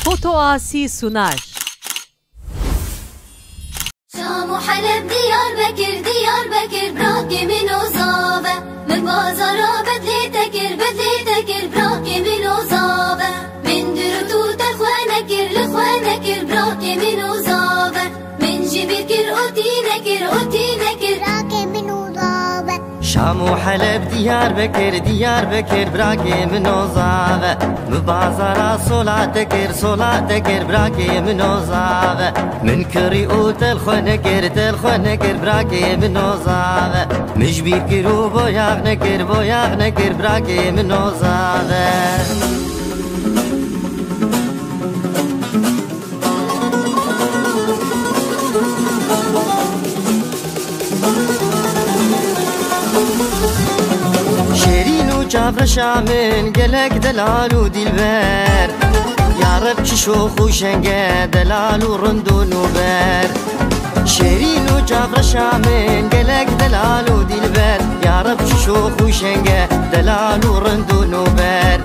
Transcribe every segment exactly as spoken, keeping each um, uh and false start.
Foto Asi sunar. Şam û Heleb, Diyarbekir, Diyarbekir, brakê min ozav e. Min bazara bedlê te kir, bedlê te kir, brakê min ozav e. Min dirût û te xwe nekir, li xwe nekir, brakê min ozav e. Min ji bîr kir, otî nekir, otî nekir, brakê min ozav e. Şam û Heleb, Diyarbekir, Diyarbekir, brakê min ozav e. Min bazara sola te kir, sola te kir, brakê min ozav e. Min kirî û te li xwe nekir, te li xwe nekir, brakê min ozav e. Min ji bîr kir û boyax nekir, boyax nekir, brakê min ozav e. Şêrîn û çavreşa min, gelek delal û dîlber. Ya Reb çi şox û şeng e, delal û rind û nûber. Şêrîn û çavreşa min, gelek delal û dîlber. Ya Reb çi şox û şeng e, delal û rind û nûber.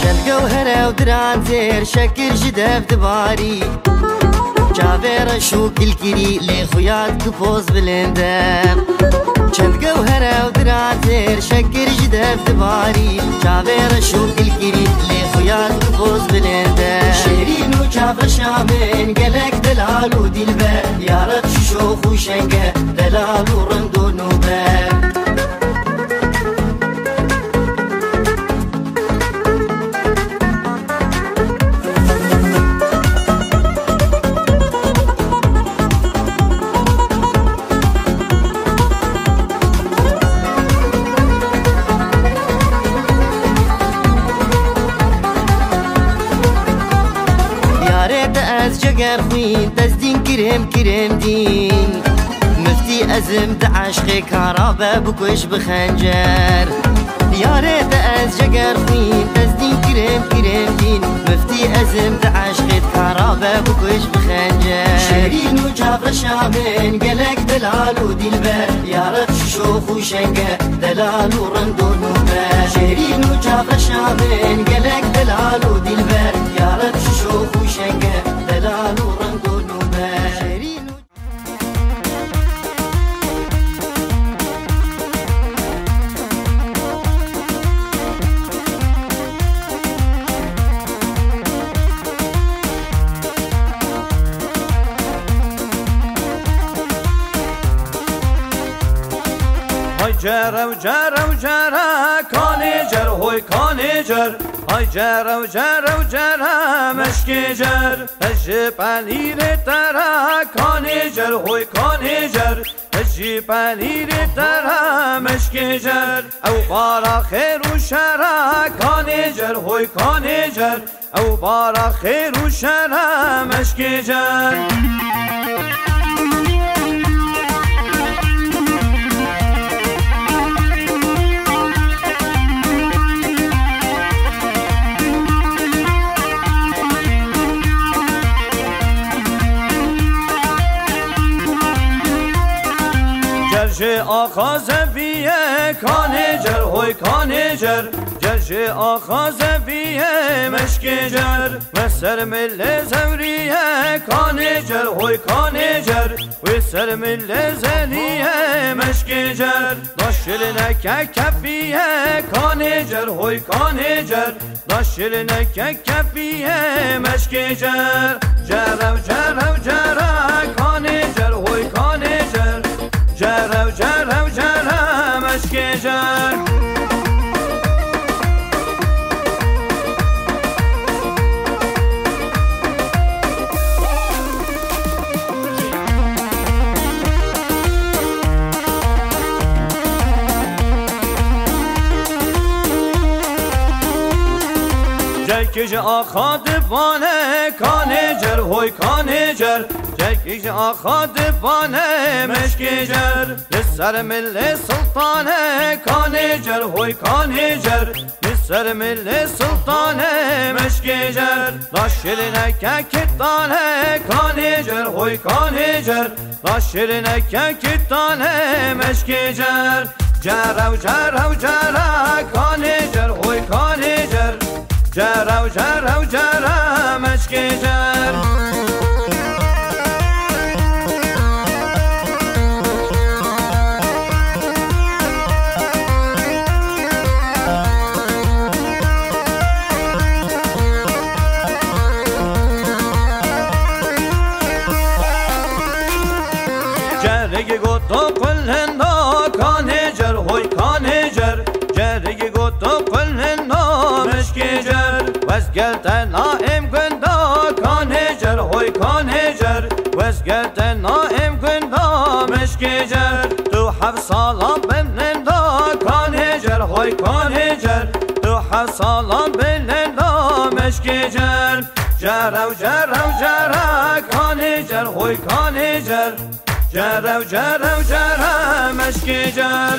Çend gewhere û diran têr, şekir ji dev dibarî. Çavê reş û kilkirî, lê xuya dike poz bilind e. Çend gewhere û diran têr, şekir ji dev dibarî. Çavê reş û kilkirî, lê xuya dike poz bilind e. Şêrîn û çavreşa min, gelek delal û dîlber. Ya Reb çi şox û şeng e, delal û rind û nûber. Yarê te ez ceger xwîn, tezdîn kirêm kirêm dîn. Miftî ezim di eşqê kara be bikuş bi xencer. Yarê te ez ceger xwîn, tezdîn kirêm kirêm dîn. Miftî ezim di eşqê kara be bikuş bi xencer. Şêrîn û çavreşa min, gelek delal û dîlber. Ya Reb çi şox û şeng e, delal û rind û nûber. Şêrîn û çavreşa min, gelek delal û dîlber. Ya Reb çi şox û şeng e, delal û rind û nûber. Şêrîn û Hay cerew, cerew, cere, kanê cer, hoy kanê cer. Hay cerew, cerew, cere, meşkê cer. Ez ji pelîrê te re kanê cer, hoy kanê cer. Ez ji pelîrê te re meşkê cer. Ew bara xêr û şere kanê cer, hoy kanê cer. Ew bara xêr û şere meşkê cer. Cer ji axa zevî ye, kanê cer, hoy kanê cer. Cer ji axa zevî ye, meşkê cer. Wê ser milê zewrî ye, kanê cer, hoy kanê cer. Wê ser milê zelî ye, meşkê cer. Da şirineke kefî ye, kanê cer, hoy kanê cer. Da şirineke kefî ye, meşkê cer. Cerew, cerew, cere, kanê cer, hoy kanê cer. Cerew, cerew, cere, meşkê cer. Cekê ji axa divane, kanê cer, hoy kanê cer. Çekî ji axa dibane meşkê cer, li ser milê siltane kanê cer, hoy kanê cer. Li ser milê siltane meşkê cer, la şirineke kitane kanê cer, hoy kanê cer. La şirineke kitane meşkê cer. Cerew, cerew, cere kanê cer, hoy kanê cer. Cerew, cerew, cere meşkê cer. Cerigi goto qulenda kanê cer, hoy kanê cer. Cerigi goto qulenda meşkê cer. Wezgel te naêm gunda kanê cer, hoy kanê cer. Wezgel te naêm gunda meşkê cer. Tu heft sala binenda kanê cer, hoy kanê cer. Tu heft sala binenda meşkê cer. Cerew, cerew, cere kanê cer, hoy kanê cer. Cerew, cerew, cere meşkê cer.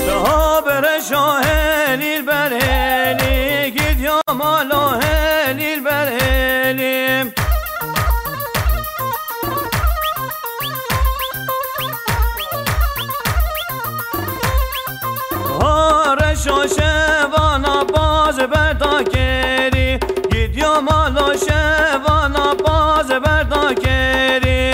Daha bere şahenî berhêlî, gidiya mala helîl berhêlî. Ha reşo şevana baz berda kerî, gidiya mala şevana baz berda kerî.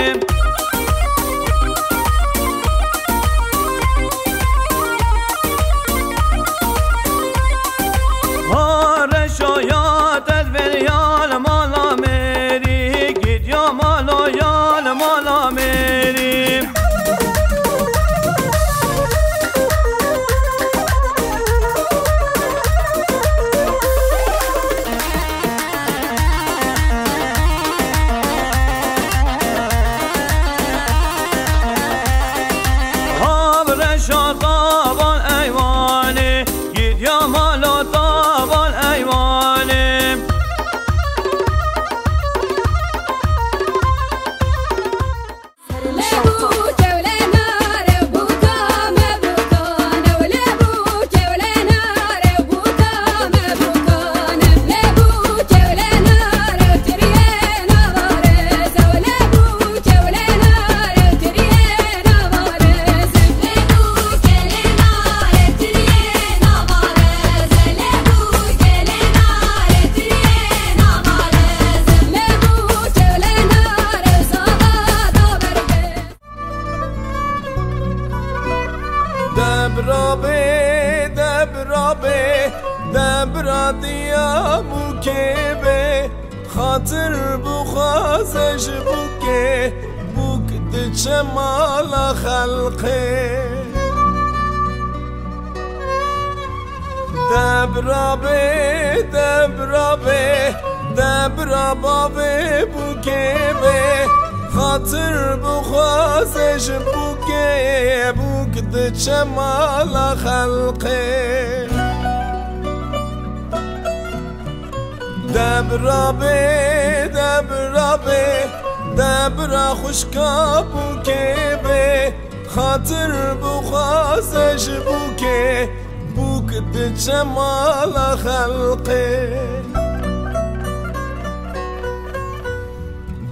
Ha reşo ya tedbir ya li mala mêrî, gidiya mala ya li mala mêrî. Hav reşa tavan eywanê, gidiya mala tavan eywanê. Debra bê, debra bê, debra diya bûkê bê. Xatir bixwaze ji bûkê, bûk diçe mala xelqê. Debra bê, debra bê, debra bavê bûkê bê. Xatir bixwaze ji bûkê, bûk diçe mala xelqê. Debra bê, debra bê, debra xwişka bûkê bê. Xatir bixwaze ji bûkê, bûk diçe mala xelqê.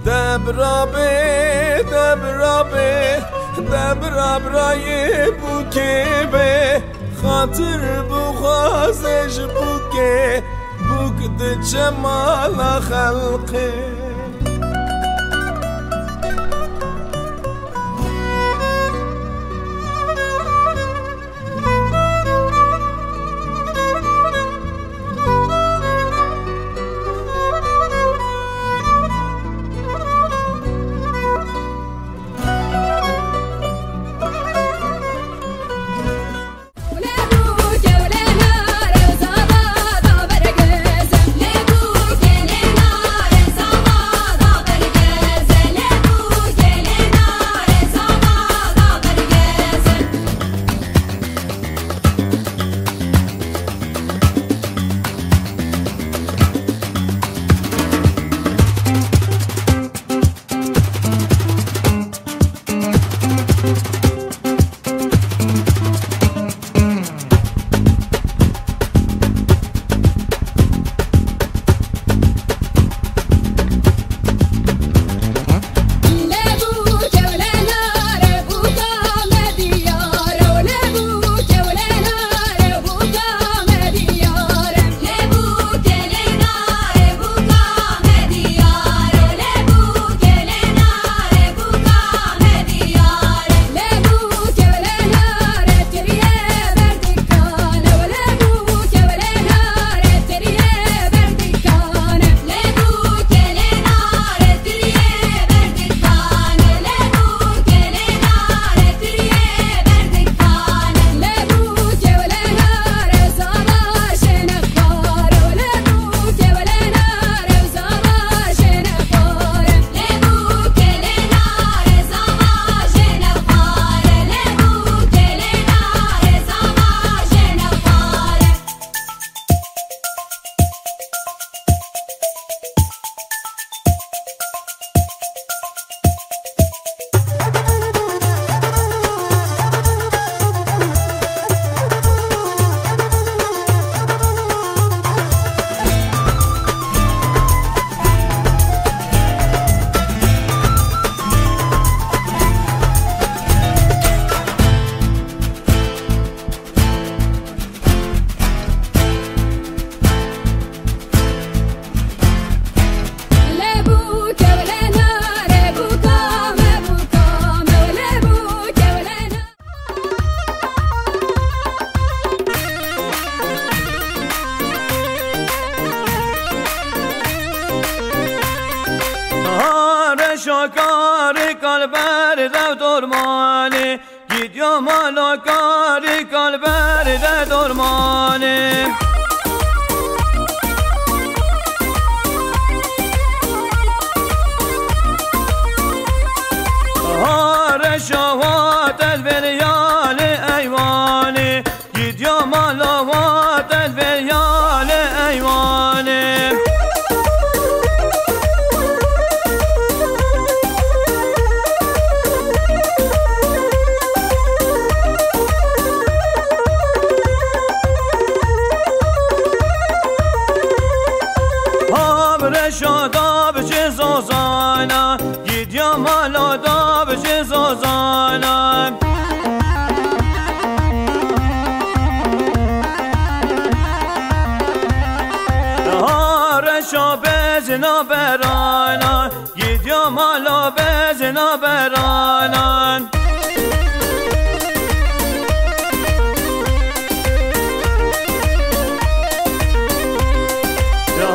Debra bê, debra bê, debra birayê bûkê bê. Xatir bixwaze ji bûkê, bûk diçe mala xelqê. Kalber de dormanê, gidiya mala karî kalber de dormanê. Ha reşa wa telvêr yalê eywanê. Gidiya mala wa telvêr yalê eywanê. Hav reşa da biçe zozana. Gidiya mala da biçe zozana. Ha reşa bezina berana. Gidiya mala bezina berana.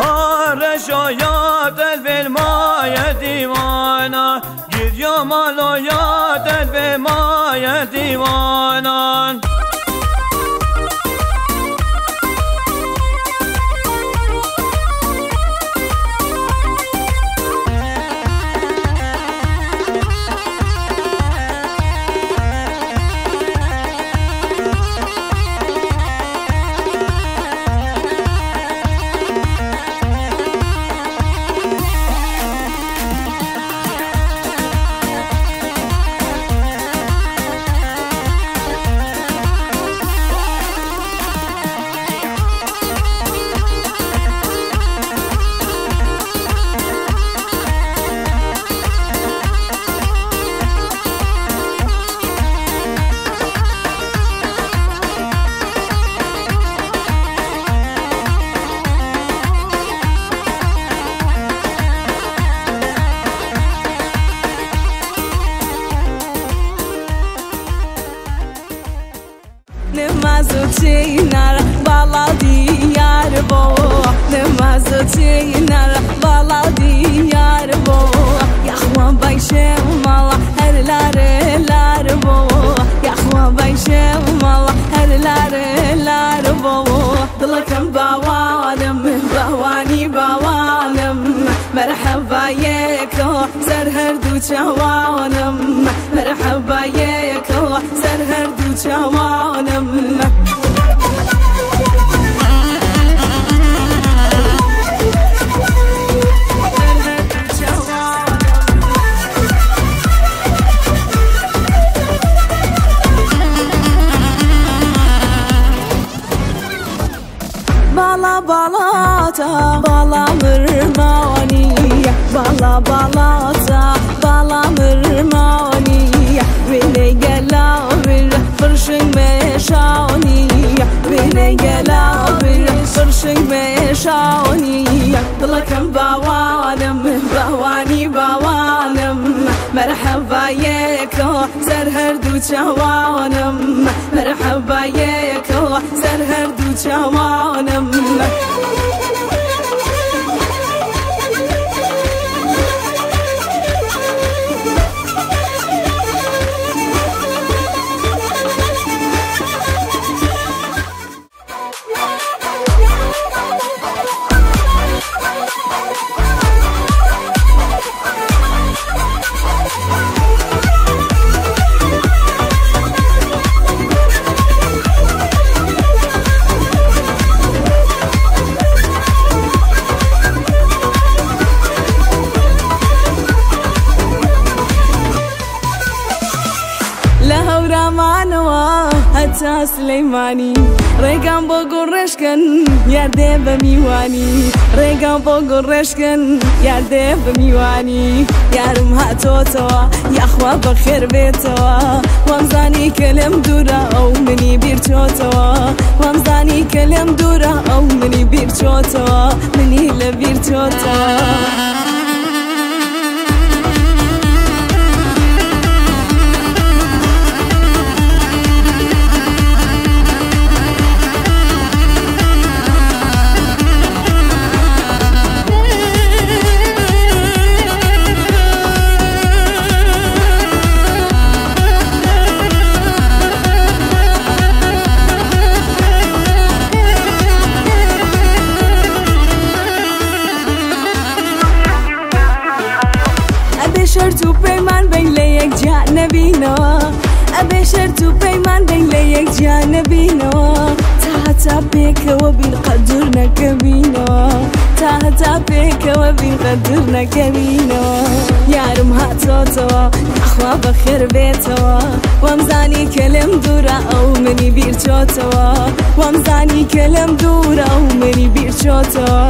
Ha reşa ya delvêl maye dîwana. Gidiya mala ya delvê maye dîwanan. Nimaz û çînar bala diyar bo. Nimaz û çînar bala diyar bo. Yaxwa bay şemal her lare lar bo. Yaxwa bay şemal her lare lar bo. Dilkim bawanim, bawanî bawanim. Merheba yeko ser her du çawanim. Merheba yeko ser her du çawanim. Bala bala ta, bala mirmanî. Bala bala ta, bala mirmanî. Wênê gela vir, firşing meşanî. Wênê gela vir, firşing meşanî. Dilkim bawanim, bawanî bawanim. Merheba yeko ser her du çawanim. Merheba yeko ser her du çawanim. Lê Hewramanê we heta Silêmanî. Rêgan bo gureşkin, yar dê bi mîwanî. Rêgan bo gureşkin, yar dê bi mîwanî. Yarim hatotewa, yaxwa bi xêr bêtewa. Wam zanî kilim dûra ew minî bîr çotewa. Wam zanî kilim dûra ew minî bîr çotewa. Minî li bîr çotewa. جیا نەبینەوە. ئەبێ شەرت و پەیمان دەنگ لە یەک جیا نەبینەوە. تا هەتا پێکەوە بین قەت دوور نەکەبینەوە. تا هەتا پێکەوە بین قەت دوور نەکەبینەوە. یارم هاتۆتەوە، ئەخوا بەخێر بێتەوە. وەمزانی کە لێم دوورە، ئەو منی بیر چۆتەوە. وەمزانی کە لێم دوورە، ئەو منی بیر چۆتەوە.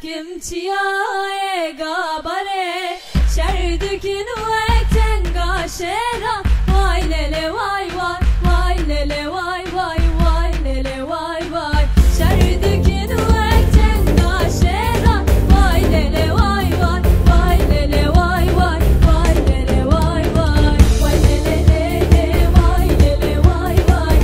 Kim çiyayê gabarê, şer dikin wek tenga şêra. Way lele way way, way lele way way, way lele way way. Şer dikin wek tenga şêra. Way lele way way, way lele way way, way lele way way. Way lele lele, way lele way way.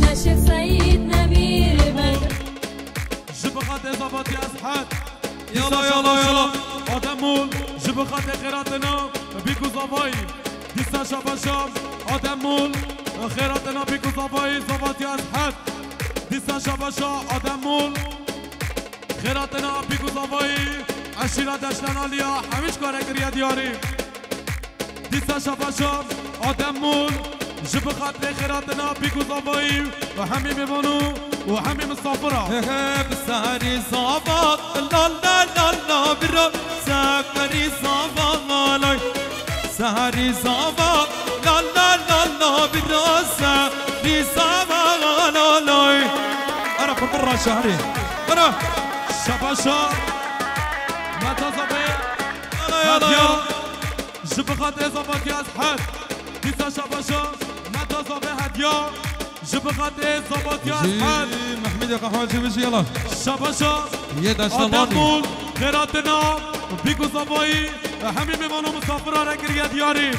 Neşe Seyîd Nemîr ben. Ji bi xatê Zavatî Eshed. Yala, Dîsa yala, şabaşa yala. Adem Mol, ji bi xatê xêratina Bîk û Zavayî. Dîsa şabaşa Adem Mol, xêratina Bîk û Zavayî, Zavatî Eshed. Dîsa şabaşa Adem Mol, xêratina Bîk û Zavayî, eşîra Deşlenaliya, hemî ji kare kiriye diyarî. Dîsa şabaşa Adem Mol, ji bi xatirê xêratina Bîk û Zavayî û hemî mêvan û hemî misafira. He he, bi serî zava, la la la la, bira, seherî zava, lay. Seherî zava, la la la la, bira, seherî zava, la lay. Ara, pirtir ra şehrî. Ara. Şabaşa, Meta Zavê, yala, yala, hediya. Yala. Ji bi xatirê Zavatî Eshed. Dîsa şabaşa Meta Zavê hediya. Ji bi xatirê Zavatî Eshed. Mehmedê Qehwecî bijî yala. Şabaşa. Yê Deşta Adem Mol, xêratina Bîk û Zavayî, hemî mêvan û misafira re kiriye diyarî.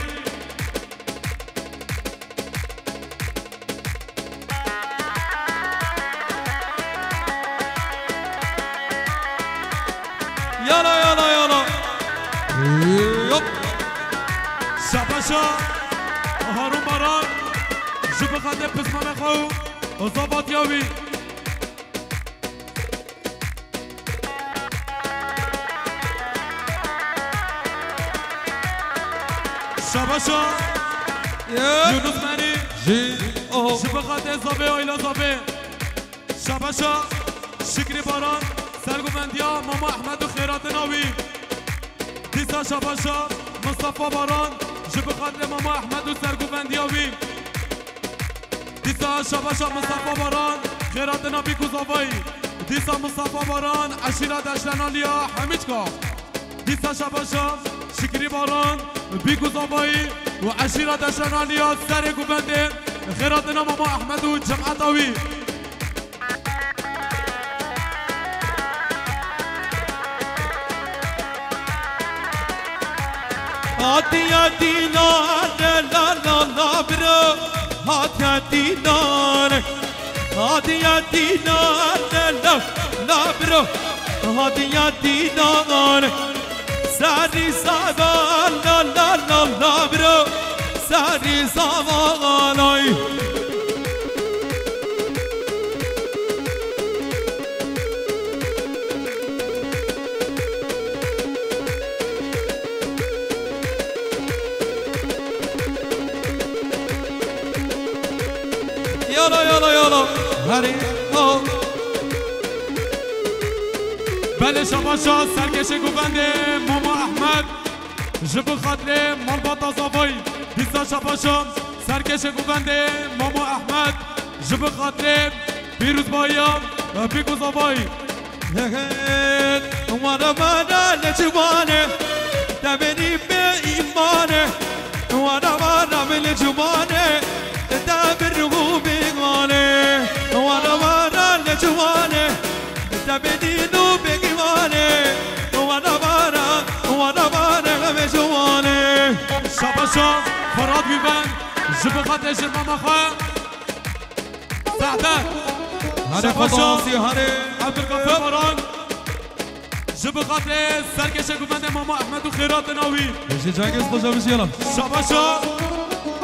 Yala, yala, yala. Yop. Şabaşa Harun Baran, ji bi xatirê pismamê xwe û Zavatîya wî. Şabaşa. Yep. Yunus Merî. Jî. Oho. Ji bi xatirê Zavê, Ayla Zavê. Şabaşa Şikrî Baran, serguvendiya Mama Ehmed û xêratina wî. Dîsa şabaşa Mustafa Baran, ji bi xatirê Mama Ehmed û serguvendiya wî. Dîsa şabaşa Mustafa Baran, xêratina Bîk û Zavayî. Dîsa Mustafa Baran, eşîra Deşlenaliya Hemîçka. Dîsa şabaşa Şikrî Baran, Bîk û Zavayî û eşîra Deşlenaliya Serê Guvendê, xêratina Mama Ehmed û cemeta wî. Hatiye dîna, la, la, la, la, bro. Hatiye dîna, hatiye dîna, la, la, la, bro. Hatiye dîna, serî zava, la, la, la, la, bro. Serî zava, lay. Yala, yala, yala. Herî, ho. Belê şabaşa serkêşê guvendê Mama Ehmed. Ji bi xatirê malbata Zavayî, dîsa şabaşa serkêşê guvendê Mamo Ehmed, ji bi xatirê pîrozbahiya Bîk û Zavayî. He he, wara wara li ciwane, te benî bê îmane, wara wara min li ciwane, te bi ruhû bêgane, wara wara li ciwane. Te bê dîn û bêgîvane, wana bara, wana bara, em ê ciwane. Şabaşa Ferhat Gülben, ji bi xatirê jin mama xwe. Sehde. Hare Şabaşa Xwedasî, hare. Ebdulgafar Baran, ji bi xatirê serkêşê guvendê Mama Ehmed û xêratina wî. Ji Cengiz Xoca bijî yala. Şabaşa.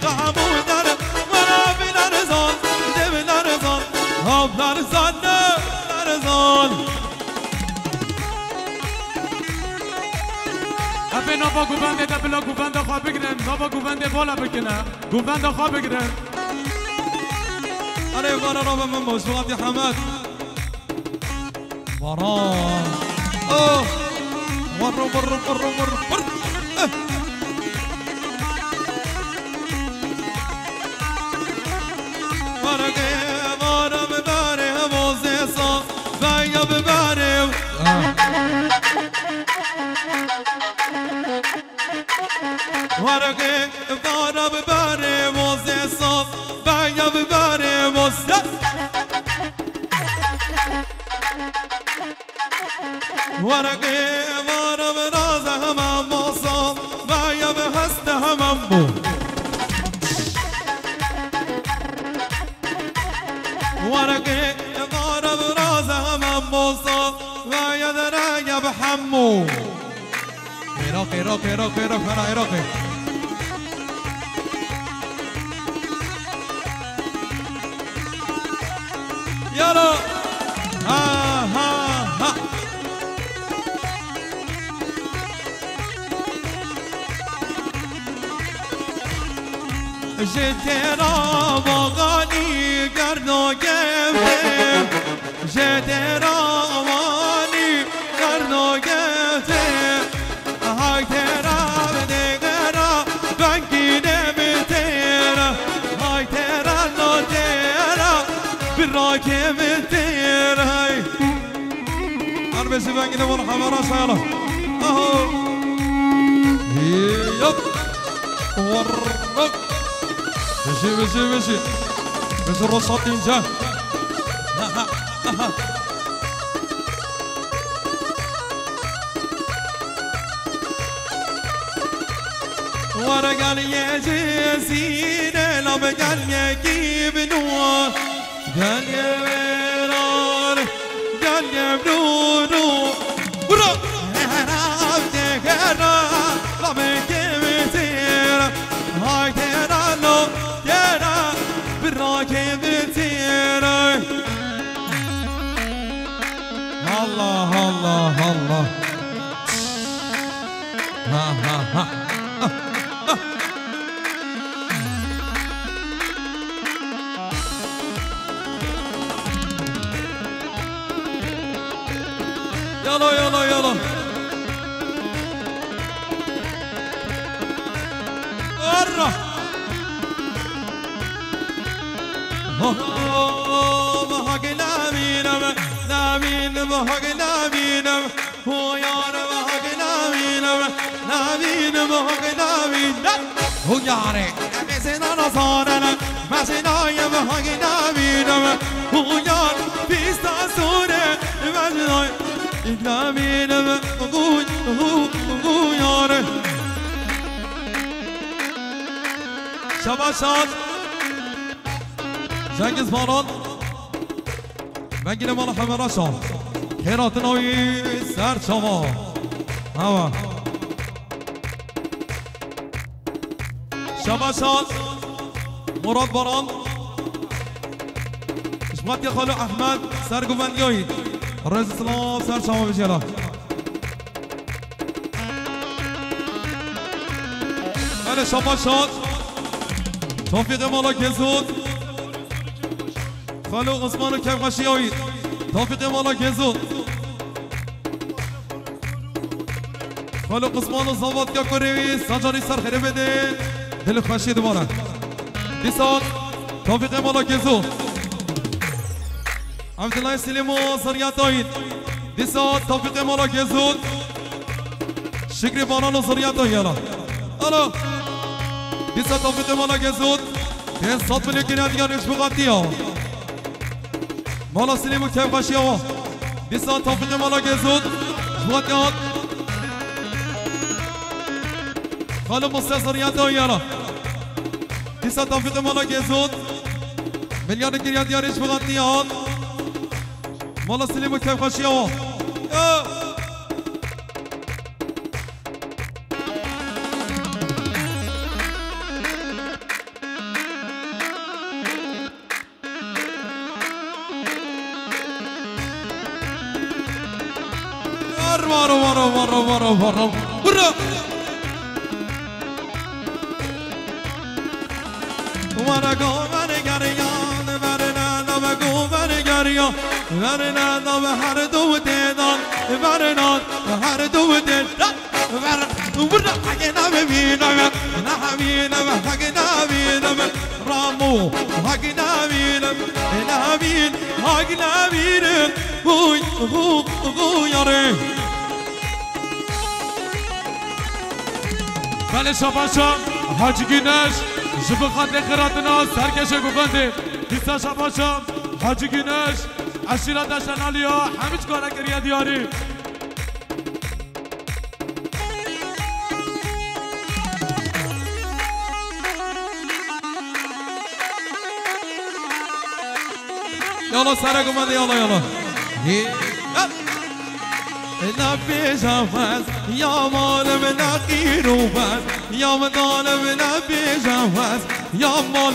eşqa hemû der, wera bi lerzan, dê bi lerzan, hap lerzan, lerzan. Efê nava guvendê de bila guvenda xwe bigirin, nava guvendê vala bikine, guvenda xwe bigirin. Erê vara rava min boş, Fatih Hemed. Vara. Oh. Vara, vara, vara, vara, vara. Eh. Wargê vara bi barê, hevozê sa, veya bi barê. Ah. Wargê vara bi barê, hevozê sa, veya bi barê, hevozê. Wargê vara bi raze hemam mosa, veya bi heste hemam bû. Wargê vara bi raze hemam mosa, veya deraya bi hemû. Iraqê, Iraqê, Iraqê, Iraqê, hera Iraqê. Yalo. Ha, ha, ha. Ji têra vaganî gerdo kevtê. Ji têra vanî gerdo kevtê. Hay têra bi dêgera vengî ne bi têra. Hay têra no têra bi rakê bi têra. Hey. Arbê ji vengî ne wala hemera sayala. Aho. Yap. Warrak. Vêjî, vêjî, vêjî. Vêjî Rosat Dînce. Ha, ha, ha, ha. Were gel yê cizîne, la bi gel yekî bi nû. Gel yê wêran, gel yê bi nû nû. Bura! Hera, hera, la bi kê bi têra. Hay têra, lo têra, bi rakê bi têra. Allah, Allah, Allah. Ha, ha, ha. Ah, ah. Yala, yala, yala. Arra. Ho, ho, bahag nabînim, nabînim, bahag nabînim. Hu yar, bahag nabînim, nabînim, bahag nabînim. Hu yare, em ê zêna nazanene, me zênayê bahag nabînim. Hu yar, pîsta sore, me zênayê nabînim. Hu, hu, hu yare. Şabaş, şabaş. Cengiz Baran. Vengî ne mala Hemera Şam. Xêr hatin awî ser çava. Hava. Şabaş hat. Murat Baran. Ji Xwatiya Xalo Ehmed ser guvendiya wî. Rêz û silav ser çava bijêra. Hele şabaş hat. Tofîqê mala Gezot. Xalo Osman û kevxweşiya wî. Tofîqê mala Gezot. Xalo Osman û zavatiya kurê wî, sacarî ser xêrê bidê. Dilê xweşî dibare. Dîsa Tofîqê mala Gezot. Evdilay Silîm û ziriyeta wî. Dîsa Tofîqê mala Gezot. Şikrî Baran û ziriyeta wî yala. Alo. Dîsa Tofîqê mala Gezot. Pênc sed milyon kiriye diyar ji bo xatiya. Mala Silîm û kevxweşiya wan. Dîsa Tofîqê mala Gezot. Ji bo xatiya. Xalo Musa ziriyeta wî yala. Dîsa Tofîqê mala Gezot. Milyar kiriye diyar ji bo xatiya. Mala Silîm û kevxweşiya wan. Yo! Var, var, var, var, var, var. Bura! Were goveriya, verine nave goveriya, verine nave her du têdan, verine her du têdan. Ver, vur, hagê nave vî nave, nave vî nave, hagê nave vî nave, Ramo, hagê nave vî nave, nave vî, hagê nave vî nave, huy, hu, hu, yare. Belê şabaşa Hacî Güneş ji bo xatirê xiratina serkeşê guvendê. Dîsa şabaşa Hacî Güneş, eşîreta Şenaliya hemî çikare kiriye diyarî. Yala sere gumede yala yala. Hi. Ne bêja wez, ya malim ne qîr û bez, ya min dalim ne bêja wez, ya mal.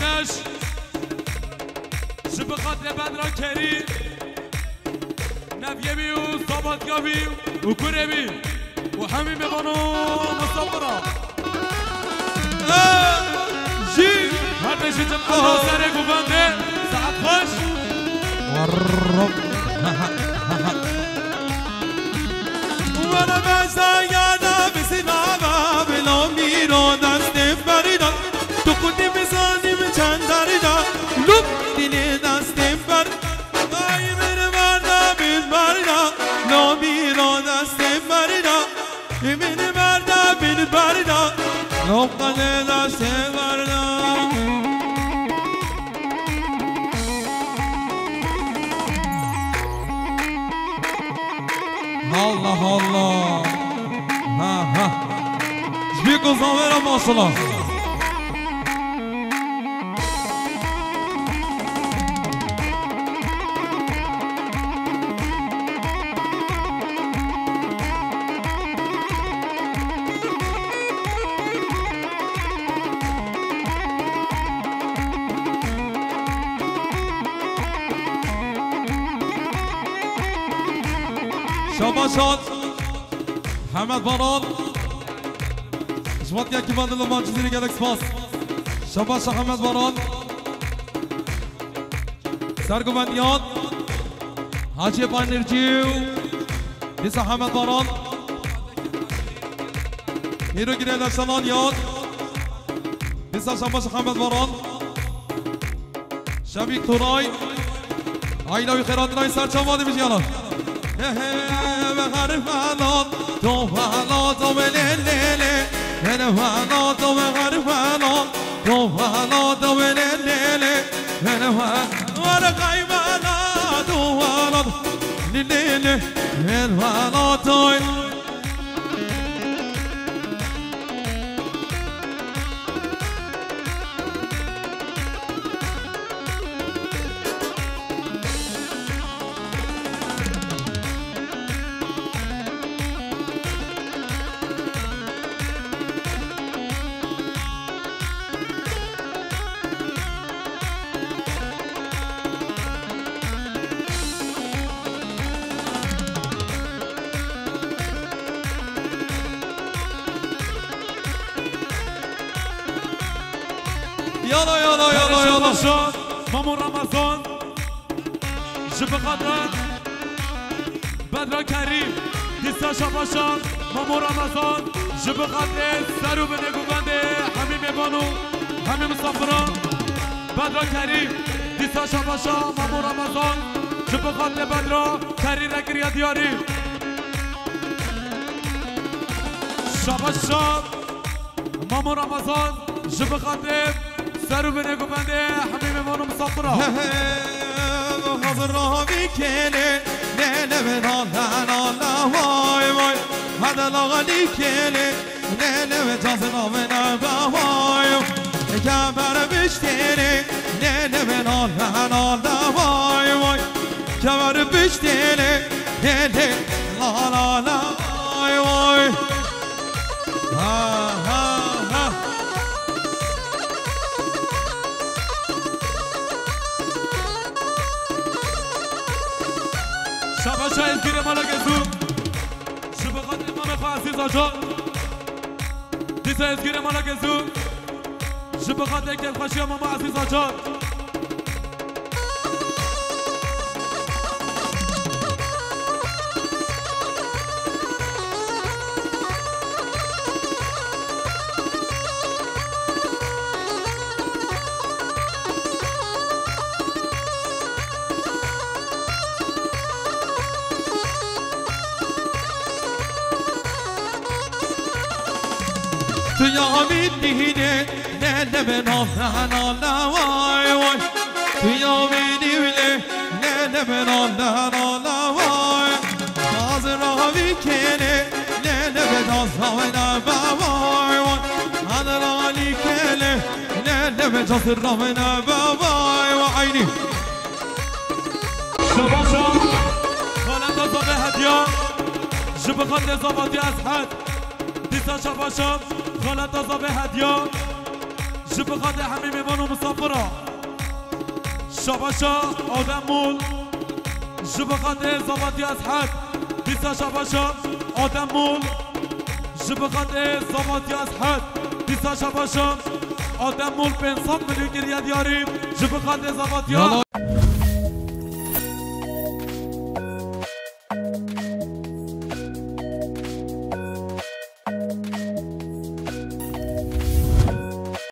Neş. Ji bi xatirê Bedra Kerî, neviyê wî û sabatya wî û kurê wî û hemî mêvan û misafira. Jî her tiştî cem Allah serê guvendê, saet xweş. Were beza yana bisinava, bilo mîro destê ferîda. Tu qutî bizanî min çend derî da. Lûp dilê destê ferîda. Ay min berda, min berda. Lo mîro destê ferîda. Min berda, min berda. Lo qedê destê ferîda. Allah Allah. Ha ha. Ji bî ku zavera maşallah. Şabaşan Hemed Baran. Ji vatiyekî van dilim van Cizîrê gelek spas. Şabaşa Hemed Baran. Serguvendiyan. Hacî Panircî û dîsa Hemed Baran. Hêro girê leşanan yad. Dîsa şabaşa Hemed Baran. Şevîk Turay. Ayla wî xêratinayî ser çavan de bijiyana. He he, ve xerifana, to fana, to ve le le le. Hele fana, to ve xerifana, to fana, to ve le le le. Hele fana, ve kaybana, to fana, le le le. Hele fana, to. Yala, yala, yala, yala. Şabaşa Mamo Ramazan. Ji bi xatir Bedra Kerî, dîsa şabaşa Mamo Ramazan, ji bi xatirê ser û binê guvendê hemî mêvan û hemî misafiran. Bedra Kerî, dîsa şabaşa Mamo Ramazan, ji bi xatirê Bedra Kerî re kiriye diyarî. Şabaşa Mamo Ramazan, ji bi xatirê ser û binê guvendê hemî mêvan û misafira. He he, hazir rahavî kêlê, ne ne ve na na na na vay vay. Hadi la xalî kêlê, ne ne ve cazin ave na ba vay. Keber biştêlê, ne ne ve na na na na vay vay. Keber biştêlê, ne ne la la la vay vay. Ha, ha, ha. Şabaşa Ezgîrê Mala Gezû. Ji bi xatirê mamê xwe Ezîz Acar. Dîsa Ezgîrê Mala Gezû. Ji bi xatirê kêfxweşiya mama Ezîz Acar. Tu ya min dîhînê, ne ne be na na na na vay vay. Tu ya min dîhînê, ne ne be na na na na vay. Hazir rahavî kêlê, ne ne be da zavena ba vay vay. Hazir rahavî kêlê, ne ne be da zavena ba vay vay. Aynî. Şabaşa xaleta zavê Hediya, ji bi xatirê zavatiya Eshed. Dîsa şabaşa xaleta zavê Hediya, Ji bi xatirê hemî mêvan û misafira. Şabaşa Adem Mol. Ji bi xatirê Zavatiya Eshed. Dîsa şabaşa Adem Mol. Ji bi xatirê Zavatiya Eshed. Dîsa şabaşa Adem Mol pênc sed milyon kiriye diyarî. Ji bi xatirê Zavatiya. Yala.